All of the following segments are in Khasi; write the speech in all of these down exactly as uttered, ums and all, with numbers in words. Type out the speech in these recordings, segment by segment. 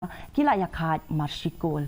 ki la ïakhaid marshikol.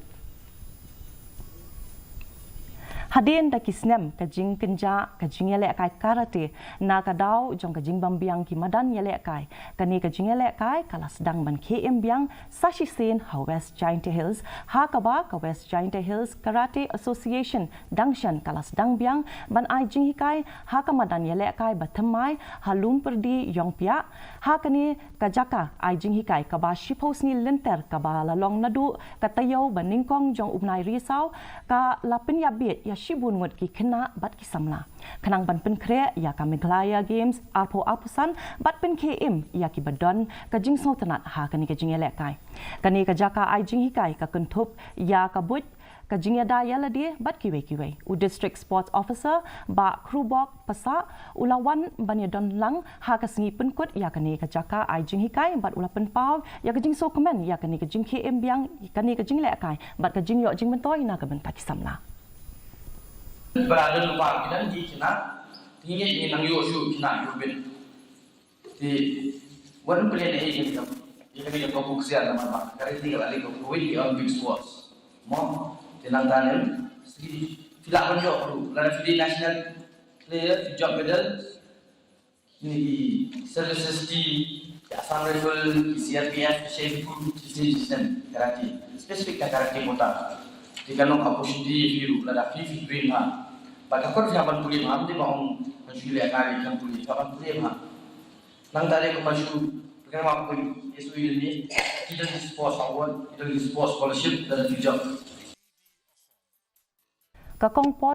Hadien da ki snem ka jingkynjah ka jingïalehkai karate na ka daw jong ka jingbymbiang ki madan ïalehkai. Kane ka jingïalehkai ka la sdang ban khie im biang sa shisien ha West Jaintia Hills, ha kaba ka West Jaintia Hills Karate Association dang shen ka la sdang biang ban ai jinghikai ha ka madan ïalehkai bathymmai ha Lum Pyrdi Ïongpiah. Ha kane ka jaka ai jinghikai kaba shiphew sngi lynter kaba la long naduh ka taïew ba nyngkong jong u bnai Risaw ka la pynïabit ïa shibun ngut ki khynnah bad ki samla. Khnang ban pynkhreh ïa ka Meghalaya Games arphew arphew san bad pynkhie im ïa ki badon ka jingsngewtynnat ha kane ka jingïalehkai. Kane ka jaka ai jinghikai ka kynthup ïa ka buit, ka jingïada ïalade bad kiwei kiwei. U District Sports Officer Bah Khrubok Passah u la wan ban ïadon lang ha ka sngi pynkut ïa kane ka jaka ai jinghikai bad u la pynpaw ïa ka jingsngewkmen ïa kane ka jingkhie im biang kane ka jinglehkai bad ka jingïoh jingmyntoi na ka bynta ki samla. Ba la don lypa ki don ki khynnah, te ngi ngi nang ïoh shuh khynnah ïoh bit. Te wan pynlehnohei ïa kane ka, ïa kane ka kong ksiar namar ba ka riti ka la leh ka kawei ka Olympic Sports. Mo, te nangta ne, phi lah ban ïoh ruh, lada phi dei national player, phi jop medal, kine ki services team, ki Assam Rifle, ki C R P F, ki Sheikhpur, ki shisien shisien karate. Specific ka karate quota. Te ka long opportunity ïa phi ruh lada phi fit bha. Bad ka kot phi hap ban pule bha, ym dei ba ong ban shu leh nga leh kan pule, phi hap ban pule bha. Nangta dei kumba shu pynkreh ma pui S O E ne, ki don ki sports award, ki don ki sports scholarship, lada phi jop. Ka kong Paul